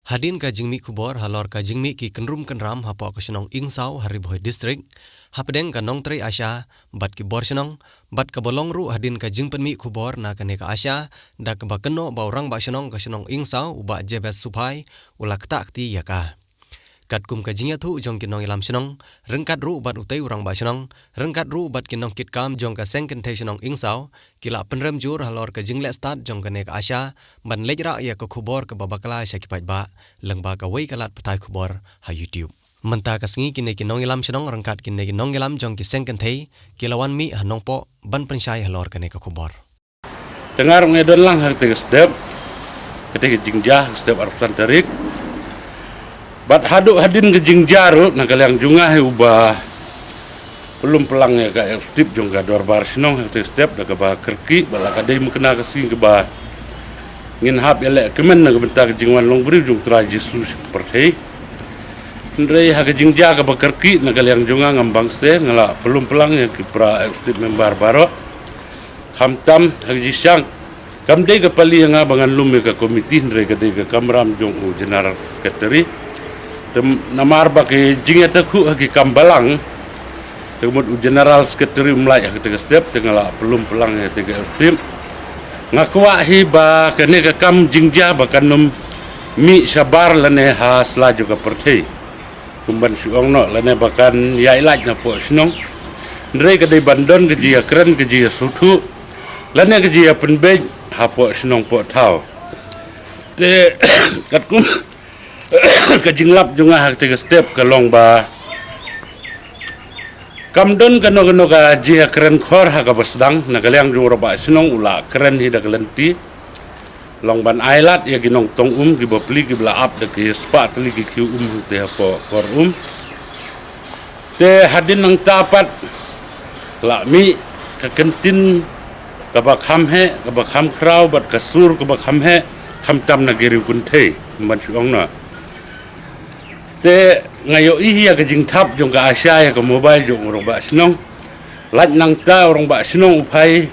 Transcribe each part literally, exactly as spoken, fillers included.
Hadien ka jingmih khubor halor ka jingmih ki kynrum kynram hapoh ka shnong Ingsaw ha Ri Bhoi District, hapdeng ka nongtrei ASHA bad ki bor shnong, bad kaba long ruh hadien ka jingpynmih khubor na kane ka ASHA, da kaba kynnoh ba u Rangbah Shnong ka shnong Ingsaw, u Bah Jabez Suphai, u la ktah kti ïa ka. Katkum ka jingïathuh jong ki nongïalam shnong, ryngkat ruh bad utei u Rangbah Shnong, ryngkat ruh bad ki nongkitkam jong ka Seng Kynthei Shnong Ingsaw, ki la pynrem jur halor ka jingleh stad jong kane ka ASHA, ban leit rah ïa ka khubor kaba bakla sha ki paidbah, lyngba kawei ka lad pathai khubor ha YouTube. Mynta ka sngi kine ki nongïalam shnong ryngkat kine ki nongïalam jong ki Seng Kynthei, ki la wan mih ha Nongpoh, ban pynshai halor kane ka khubor. Te nga ruh nga don lang ha kata ka step, kata ka jingjia ha ka step arphew san tarik. Bad haduh hadien ka jingjia ruh na ka liang jong nga hi uba pynlum pynlang ïa ka executive jong ka dorbar shnong ha kata ka step da kaba kyrkieh, bad la ka dei mynta ka sngi kaba ngin hap ïaleh kmen na ka bynta ka jingwan long briew jong u Trai Jisu sha ka pyrthei. Hynrei ha ka jingjia kaba kyrkieh na ka liang jong nga ngam bang se, nga la pynlum pynlang ïa ki para executive member baroh. Khamtam ha ka jingshang, kam dei ka pali ïa nga ba ngan lum ïa ka komiti, hynrei ka dei ka kamram jong u General Secretary. Te namar ba ka jingïatakhuh ha ki kam balang, te ka mut u General Secretary um lah ha kata ka step, te nga la pynlum pynlang ïa kata ka step. Nga kwah hi ba kane ka kam jingjia ba kan ym mih shabar lane ha sla jong ka pyrthei. Kum ban shu ong noh lane ba kan ïaid lait napoh shnong. Hynrei ka dei ban don ka jingïakren, ka jingïasngewthuh, lane ka jingïapynbeit hapoh shnong poh thaw. Te katkum ka jinglap jong nga ha kata ka step ka long ba kam don kano kano ka jingïakren khor ha kaba sdang, na ka liang jong u Rangbah Shnong u la kren hi da ka lynti. Long ban ailad ïa ki nongtong um ki bapli kiba la ap da ki spah tylli ki khiew um hangtei hapoh kor um. Te hadien nangta pat la mih ka kyntien kaba kham heh, kaba kham khraw, bad ka sur kaba kham heh, khamtam na ki riew kynthei, kum ban shu ong noh. Te nga ïohi ïa ka jingthap jong ka ASHA ïa ka mobile jong u Rangbah Shnong. Lait nangta u Rangbah Shnong u phai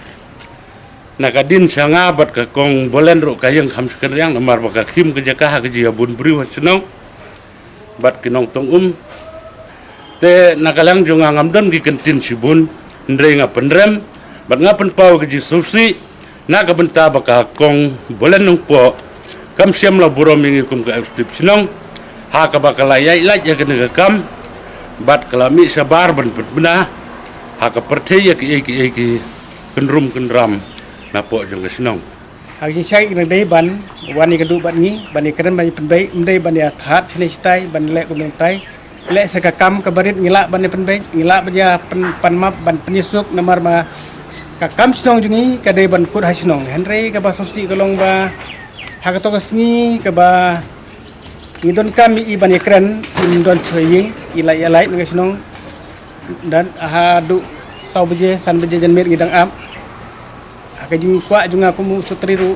na ka dien sha nga bad ka Kong Bolen ruh ka ïeng kham shakynriang namar ba ka khim ka jaka ha ka jingïabun briew ha shnong bad ki nongtong um. Te na ka liang jong nga ngam don ki kyntien shibun, hynrei nga pynrem bad nga pynpaw ka jingsngewsih na ka bynta ba ka Kong Bolen Nongpoh kam shym la burom ïa ngi kum ka executive shnong, ha kaba ka la ïaid lait ïa kane ka kam bad ka la mih shabar ban pynbna ha ka pyrthei ïa kiei kiei ki kynrum kynram napoh jong ka shnong. Ha ka jingshai ngi dang dei ban wan ïakynduh bad ngi, ban ïakren, ban ïapynbeit, ym dei ban ïathad shane shatai, ban leh kumne kumtai. Lehse ka kam kaba rit ngi lah ban ïapynbeit, ngi lah ban ïa pyn-, pan map, ban pynïasuk, namar ba ka kam shnong jong ngi ka dei ban kut ha shnong. Hynrei kaba sngewsih ka long ba ha kato ka sngi kaba ngi donkam ïa i ban ïakren, im don shuh ïing, i la ïalait na ka shnong. Dan haduh saw baje, san baje janmiet ngi dang ap. Ha ka jingkwah jong nga kum u secretary ruh,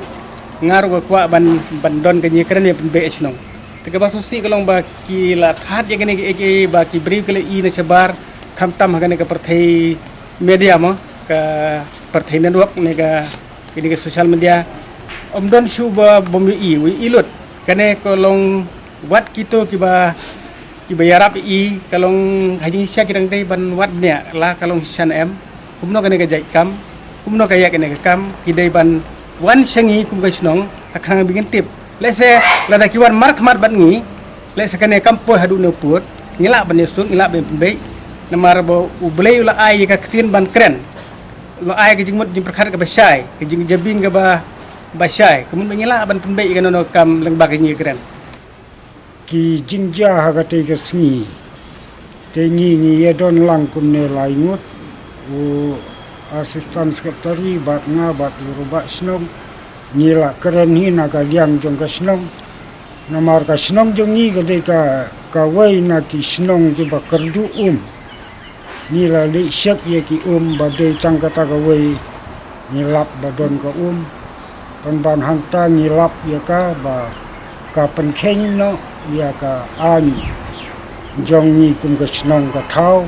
nga ruh nga kwah ban, ban don ka jingïakren ïapynbeit ha shnong. Te kaba sngewsih ka long ba ki la thad ïa kane kiei kiei ba ki briew ki la ïohi na shabar, khamtam ha kane ka pyrthei media mo, ka pyrthei network ne ka, kane ka social media. Ym don shuh ba bym ïohi, ïohi lut. Kane ka long wat kito kiba, kiba ïarap ïa i, ka long ha jingshisha ki dang dei ban wad bniah, la ka long shisha ne em, kumno kane ka jait kam, kumno ka ïaid kane ka kam, ki dei ban wan sha ngi kum ka shnong, ha khnang ba ngin tip. Lehse lada ki wan markhmat bad ngi, lehse kane kam poi haduh ne u pud, ngi lah ban ïasuk, ngi lah ban pynbeit, namar ba U Blei u la ai ïa ka ktien ban kren, u la ai ka jingmut jingpyrkhat kaba shai, ka jingjabieng kaba, ba shai, ka mut ba ngi lah ban pynbeit ïa kano kano ka kam lyngba ka jingïakren. Ki jingjia ha katei ka sngi. Te ngi ngi ïadon lang kumne lai ngut, u assistant secretary bad nga bad u rangbah shnong, ngi la kren hi na ka liang jong ka shnong. Namar ka shnong jong ngi ka dei ka, kawei na ki shnong kiba kyrduh um. Ngi la leit shep ïa ki um ba dei tang kata kawei, ngi lap ba don ka um. Pynban hangta ngi lap ïa ka ba ka pynkheiñ noh ïa ka aiñ jong ngi kum ka shnong ka thaw.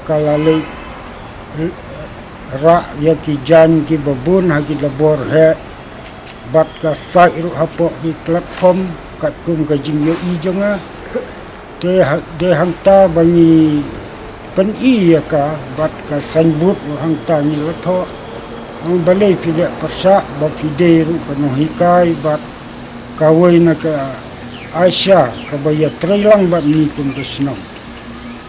Ka la leit rah ïa ki jaiñ kiba bun ha ki dabor heh. Bad ka sait ruh hapoh ki platform Katkum ka jingïohi jong nga, te ha-, te hangta ba ngi pyni ïa ka, bad ka signboard hangta ngi la thoh. Hang balei phi leh pyrshah ba phi dei ruh ka nonghikai bad kawei na ka ASHA kaba ïatrei lang bad ngi kum ka shnong.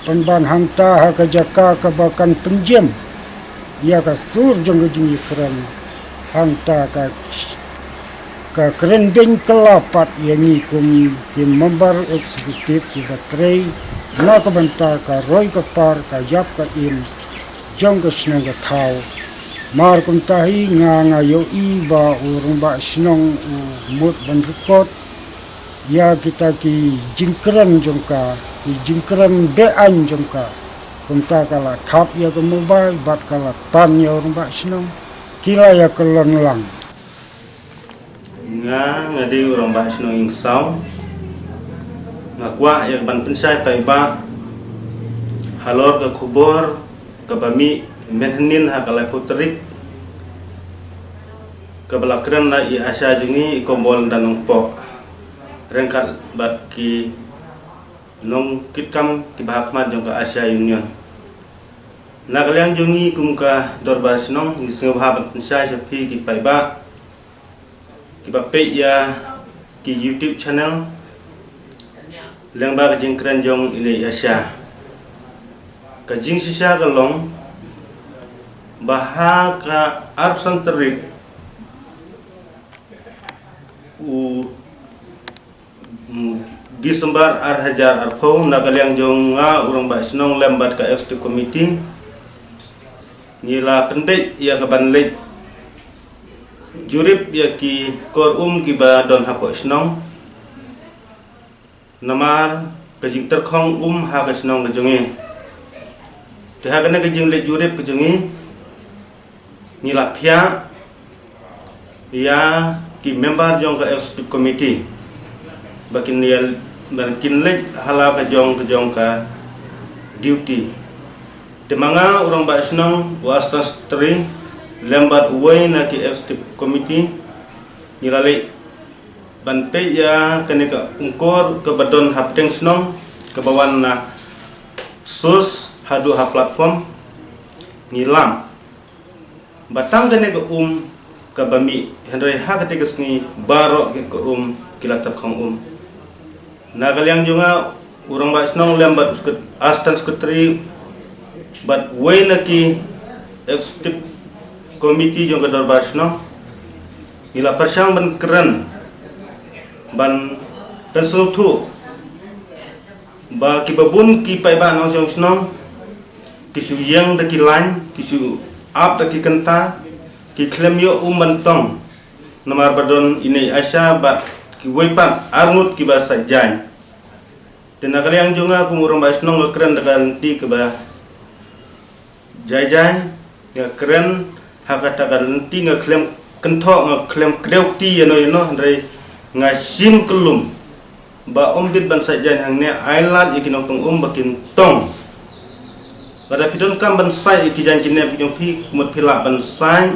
Pynban hangta ha ka jaka kaba kan pynjem ïa ka sur jong ka jingïakren, hangta ka ka kren beiñ kylla pat ïa ngi kum ki member executive kiba trei na ka bynta ka roi ka par, ka ïap ka im jong ka shnong ka thaw. Mar kumta hi nga, nga ïohi ba u rangbah shnong u mut ban record ïa kita ki jingkren jong ka, ki jingkren be-aiñ jong ka. Kumta ka la thap ïa ka mobile bad ka la tan ïa u rangbah shnong. Ki la ïa kyllon lang. Nga, nga dei u rangbah shnong Ïingsaw. Nga kwah ïa ka ban pynshai paidbah halor ka khubor kaba mih mynhynnin ha ka laiphew tarik, kaba la kren da i ASHA jong ngi, i Kombor Lyngdoh Nongpoh, ryngkat bad ki nongkitkam kiba ha khmat jong ka ASHA Union. Na ka liang jong ngi kum ka dorbar shnong, ngi sngewbha ban pynshai sha phi ki paidbah kiba peit ïa ki YouTube channel lyngba ka jingkren jong ine i ASHA. Ka jingshisha ka long ba ha ka arphew san tarik u, mm, December ar hajar arphew, na ka liang jong nga u rangbah shnong lem bad ka executive committee, ngi la pynbeit ïa ka ban leit jurip ïa ki kor um kiba don hapoh shnong, namar ka jingtyrkhong um ha ka shnong ka jong ngi. Te ha kane ka jingleit jurip ka jong ngi, ngi la phiah ïa ki member jong ka executive committee ba kin ïa, ba kin leit ha la ka jong, ka jong ka duty. Te ma nga u rangbah shnong, u assistant secretary, lem bad uwei na ki executive committee, ngi la leit ban peit ïa kane ka umkor kaba don hapdeng shnong, kaba wan na source haduh ha platform. Ngi lam ba tang kane ka um kaba mih, hynrei ha katei ka sngi baroh ki kor um ki la tyrkhong um. Na ka liang jong nga u rangbah shnong lem bad u sec-, assistant secretary bad uwei na ki executive committee jong ka dorbar shnong, ngi la pyrshang ban kren, ban pynsngewthuh ba kiba bun ki paidbah nongshong shnong ki shu ïeng da ki line, ki shu ap da ki kynta, ki khlem ïoh um ban tong, namar ba don ine i ASHA bad kiwei pat arngut kiba sait jaiñ. Te na ka liang jong nga kum u rangbah shnong nga kren da ka lynti kaba jai jai, nga kren ha kata ka lynti, nga khlem kynthoh, nga khlem kdew kti ïano ïano, hynrei nga shim kyllum ba ym bit ban sait jaiñ hangne, ai lad ïa ki nongtong um ba kin tong. Lada phi donkam ban sait ïa ki jaiñ ki nep ki jong phi, mut phi lah ban sait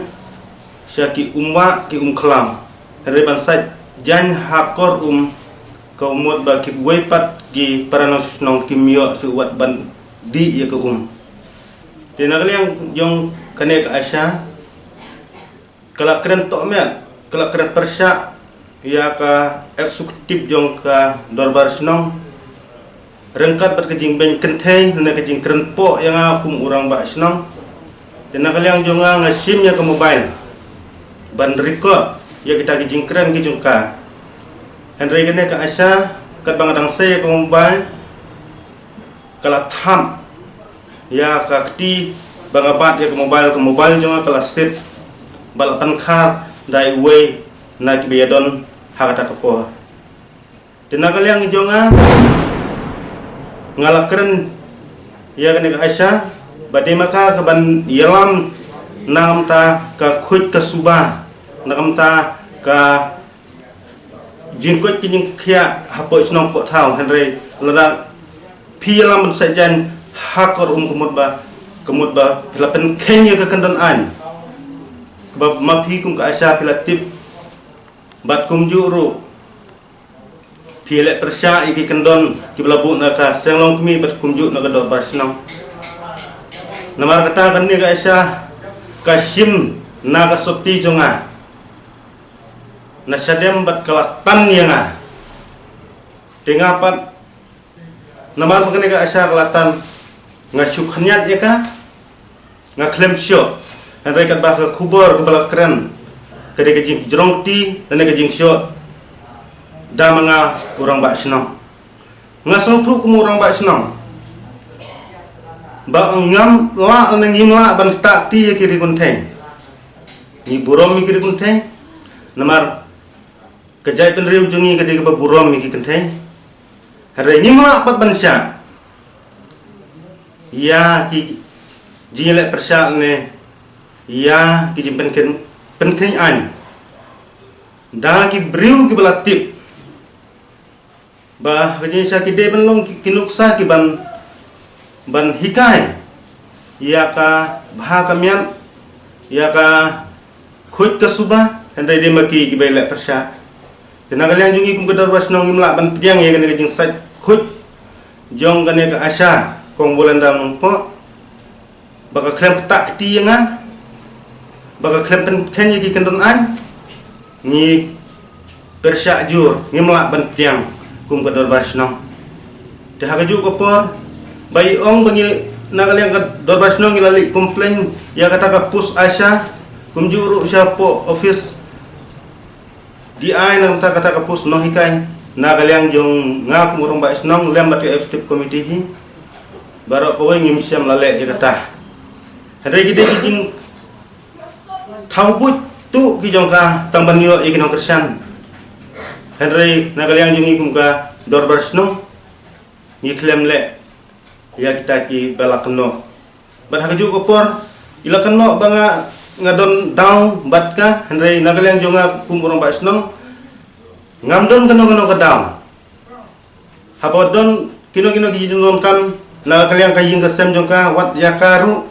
sha ki umwah ki umkhlam, hynrei ban sait jaiñ ha kor um ka mut ba kiwei pat ki para nongshong shnong kim ïoh shuh wat ban dih ïa ka um. Te na ka liang jong kane ka ASHA, ka la kren tohmet, ka la kren pyrshah ïa ka executive jong ka dorbar shnong ryngkat bad ka jingbeiñ kynthei ne ka jingkren poh ïa nga kum u rangbah shnong. Te na ka liang jong nga, nga shim ïa ka mobile ban record ïa kita ki jingkren ki jong ka. Hynrei kane ka ASHA, katba nga dang sei ïa ka mobile, ka la thap ïa ka kti ba nga bat ïa ka mobile, ka mobile jong nga ka la sit bad la pynkhar da iwei na kiba ïadon ha kata ka por. Te na ka liang jong nga, nga la kren ïa kane ka ASHA ba dei ma ka kaban ïalam na ka bynta ka khuid ka suba, na ka bynta ka jingkoit ka jingkhiah hapoh shnong poh thaw, hynrei lada phi ïalam ban sait jaiñ ha kor um ka mut ba, ka mut ba phi la pynkheiñ ïa ka kyndon aiñ kaba ma phi kum ka ASHA phi la tip. Bad kumjuh ruh phi leh pyrshah ïa ki kyndon kiba la buh na ka seng longkmie bad kumjuh na ka dorbar shnong. Namar kata kane ka ASHA ka shim na ka sopti jong nga na shadem bad ka la tan ïa nga. Te nga pat, namar ba kane ka ASHA ka la tan, nga shu khñiat ïa ka, nga khlem shoh. Hynrei katba ka khubor kaba la kren ka dei ka jingjrong kti lane ka jingshoh da ma nga u rangbah shnong. Nga sngewthuh kum u rangbah shnong ba ngam lah lane ngim lah ban ktah kti ïa ki riew kynthei. Ngi burom ïa ki riew kynthei namar ka jaitbynriew jong ngi ka dei kaba burom ïa ki kynthei. Hynrei ngim lah pat ban shah ïa ki jingïaleh pyrshah ne ïa ki jingpynkheiñ, pynkheiñ aiñ da ki briew kiba la tip ba ka jingshisha ki dei ban long ki, ki nuksa ki ban, ban hikai ïa ka bha ka miat, ïa ka khuid ka suba, hynrei dei ma ki kiba ïaleh pyrshah. Te na ka liang jong ngi kum ka dorbar shnong ngim lah ban pdiang ïa kane ka jingsait khuid jong kane ka ASHA kong Bolenda Nongpoh ba ka khlem ktah kti ïa nga, ba ka khlem pynkheiñ ïa ki kyndon aiñ. Ngi pyrshah jur, ngim lah ban pdiang kum ka dorbar shnong. Te ha kajuh ka por ba i ong ba ngi na ka liang ka dorbar shnong ngi la leit complain ïa kata ka post ASHA, kumjuh ruh shapoh office DI na kata, kata ka post nonghikai. Na ka liang jong nga kum u rangbah shnong lem bad ka executive committee hi, baroh kawei ngim shym la leh ïa kata. Hynrei ki dei ki jingthaw buit tuh ki jong ka tang ban ïoh ïa ki nongkyrshan. Hynrei na ka liang jong ngi kum ka dorbar shnong ngi khlem leh ïa kita kiba la kynnoh. Bad ha kajuh ka por i la kynnoh ba nga, nga don daw bad ka, hynrei na ka liang jong nga kum u rangbah shnong ngam don kano kano ka daw. Haba don kino kino ki jingdonkam na ka liang ka ïing ka sem jong ka, wat ïa ka ruh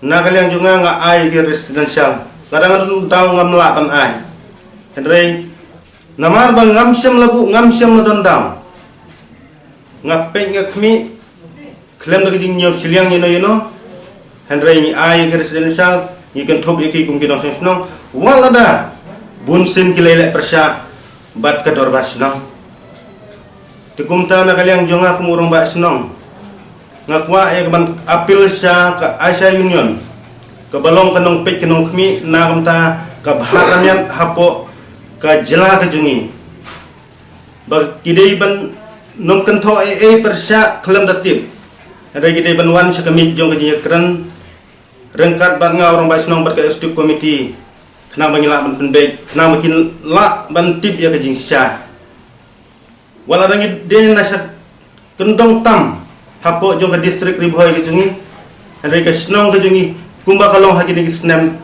na ka liang jong nga nga ai ki residential. Lada nga don daw ngam lah ban ai. Hynrei namar ba ngam shym la buh, ngam shym la don daw, nga peit nga khmih khlem da ka jingñiew shiliang ïano ïano. Hynrei ngi ai ïa ki residential, ngi kynthup ïa ki kum ki nongshong shnong. Wat lada bunsien ki la ïaleh pyrshah bad ka dorbar shnong. Te kumta na ka liang jong nga kum u rangbah shnong nga kwah ïa ka ban appeal sha ka ASHA Union kaba long ka nongpeit ka nongkhmih na kumta ka bha ka miat hapoh ka jylla ka jong ngi, ba ki dei ban nym kynthoh ei ei pyrshah khlem da tip. Hynrei ki dei ban wan sha ka miej jong ka jingïakren ryngkat bad nga u rangbah shnong bad ka executive committee, khnang ba ngi lah ban pynbeit, khnang ba kin lah ban tip ïa ka jingshisha. Wat lada ngi dei na sha kyndong tam hapoh jong ka district Ri Bhoi ka jong ngi, hynrei ka shnong ka jong ngi kumba ka long ha kine ki snem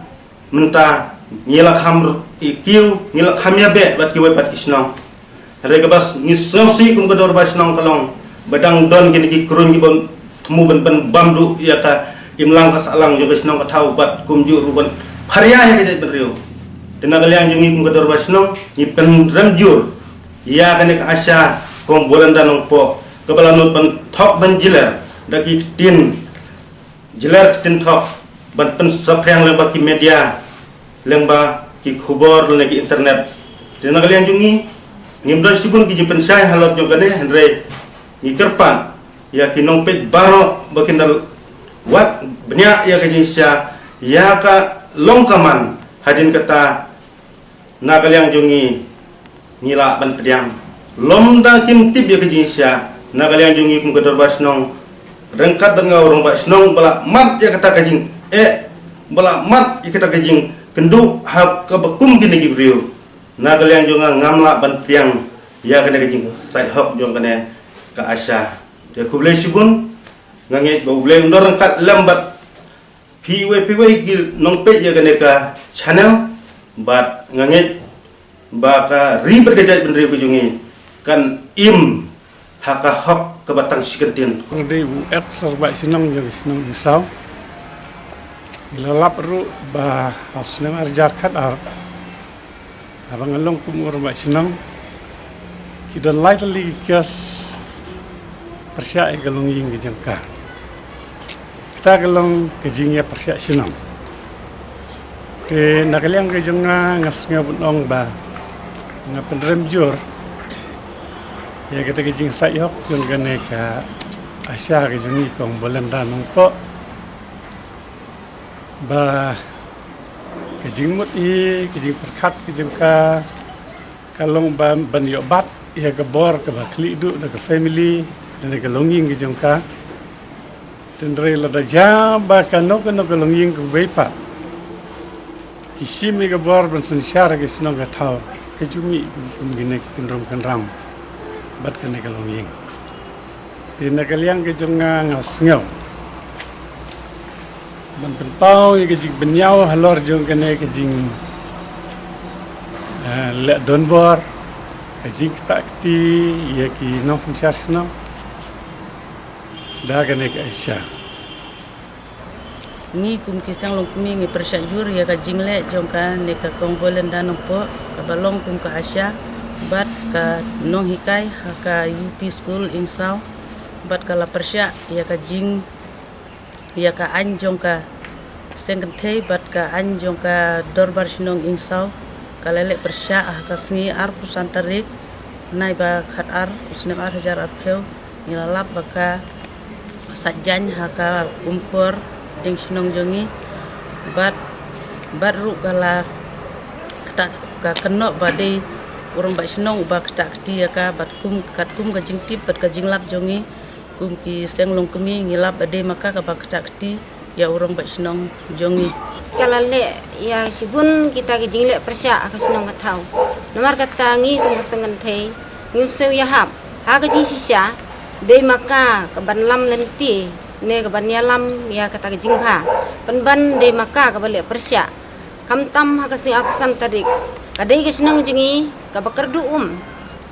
mynta, ngi la kham ïa kiew, ngi la kham ïa beh bad kiwei pat ki shnong. Hynrei kaba ngi sngewsih kum ka dorbar shnong ka long ba dang don kine ki kruiñ kiba thmu ban, ban bam duh ïa ka imlang ka sahlang jong ka shnong ka thaw bad kumjuh ruh ban pharia ïa ka jaitbynriew. Te na ka liang jong ngi kum ka dorbar shnong ngi pynrem jur ïa kane ka ASHA kong Bolenda Nongpoh kaba la nud ban thok ban jler da ki ktien jler ktien thok ban pynsaphriang lyngba ki media, lyngba ki khubor lane ki internet. Te na ka liang jong ngi ngim don shibun ki jingpynshai halor jong kane, hynrei ngi kyrpad ïa ki nongpeit baroh ba kin da wad bniah ïa ka jingshisha, ïa ka long ka man. Hadien kata na ka liang jong ngi ngi lah ban pdiang. Lymda kim tip ïa ka jingshisha, na ka liang jong ngi kum ka dorbar shnong ryngkat bad nga u rangbah shnong ba la mad ïa kata ka jingeh, ba la mad ïa kata ka jingkynduh ha kaba kum kine ki briew, na ka liang jong nga ngam lah ban pdiang ïa kane ka jingsaihok jong kane ka ASHA. Te khublei shibun, nga ngeit ba U Blei un don ryngkat lem bad phi iwei pa iwei ki nongpeit ïa kane ka channel, bad nga ngeit ba ka ri bad ka jaitbynriew ka jong ngi kan im ha ka hok kaba tang shi kyntien. Nga dei u ex rangbah shnong jong ka shnong Isaw. Ngi la lap ruh ba ha u snem ar hajar khat ar, haba nga long kum u rangbah shnong, Ki don lai tylli ki kios pyrshah ïa ka longïing ka jong ka. Kata ka long ka jingïapyrshah shnong. Te na ka liang ka jong nga, nga sngew ban ong ba nga pynrem jur ïa kata ka jingsaid hok jong kane ka ASHA ka jong i Kong Bolenda Nongpoh, ba ka jingmut hi, ka jingpyrkhat ka jong ka, ka long ba ban ïoh bat ïa ka bor kaba khlieh duh da ka family, da ka longïing ka jong ka. Hynrei lada jia ba kano kano ka longïing kawei pat ki shim ïa ka bor ban synshar ka shnong ka thaw, ka ju mih kum kine ki kynrum kynram bad kane ka longïing. Te na ka liang ka jong nga, nga sngew ban pynpaw ïa ka jingpynïaw halor jong kane ka jing, eh, leh donbor, ka jingktah kti ïa ki nongsynshar shnong da kane ka ASHA. Ngi kum ki seng longkmie ngi pyrshah jur ïa ka jingleh jong kane ka Kong Bolenda Nongpoh, kaba long kum ka ASHA bad ka nonghikai ha ka U P school Ingsaw, bad ka la pyrshah ïa ka jing, ïa ka aiñ jong ka seng kynthei bad ka aiñ jong ka dorbar shnong Ingsaw, ka la leh pyrshah ha ka sngi arphew san tarik bnai ba khatar u snem ar hajar arphew. Ngi la lap ba ka sait jaiñ ha ka umkor dieng shnong jong ngi, bad, bad ruh ka la ktah, ka kynnoh ba dei u rangbah shnong uba ktah kti ïa ka, bad kum, katkum ka jingtip bad ka jinglap jong ngi kum ki seng longkmie, ngi lap ba dei ma ka kaba ktah kti ïa u rangbah shnong jong ngi. Ka la leh ïa shibun kita ki jingleh pyrshah ha ka shnong ka thaw. Namar kata ngi kum ka seng kynthei ngim siew ïahap ha ka jingshisha, dei ma ka kaban lam lynti ne kaban ïalam ïa kata ka jingbha. Pynban dei ma ka kaba leh pyrshah. Khamtam ha ka sngi arphew san tarik, ka dei ka shnong jong ngi kaba kyrduh um.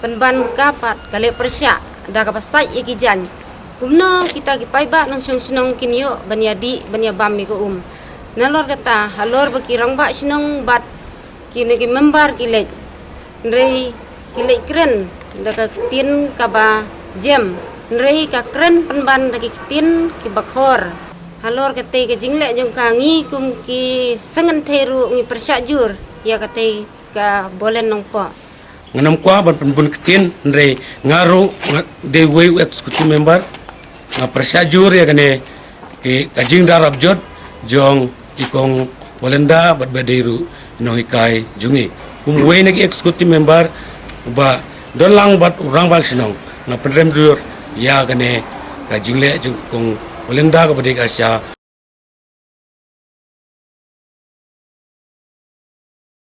Pynban ka pat ka leh pyrshah da kaba sait ïa ki jaiñ. Kumno kita ki paidbah nongshong shnong kin ïoh ban ïadih ban ïabam ïa ka um. Nalor kata halor ba ki rangbah shnong bad kine ki member ki leit, hynrei ki leit kren da ka ktien kaba jem, hynrei ka kren pynban da ki ktien kiba khor. Halor katei ka jingleh jong ka, ngi kum ki seng kynthei ruh ngi pyrshah jur ïa katei ka Bolen Nongpoh. Ngan ym kwah ban pynbun ktien, hynrei nga ruh nga dei uwei u executive member. Nga pyrshah jur ïa kane ka jingda rapjot jong i Kong Bolenda bad ba dei ruh i nonghikai jong ngi. Kum uwei na ki executive member ba don lang bad u rangbah shnong, nga pynrem jur ïa kane ka jingleh jong i Kong Bolenda kaba dei ka ASHA.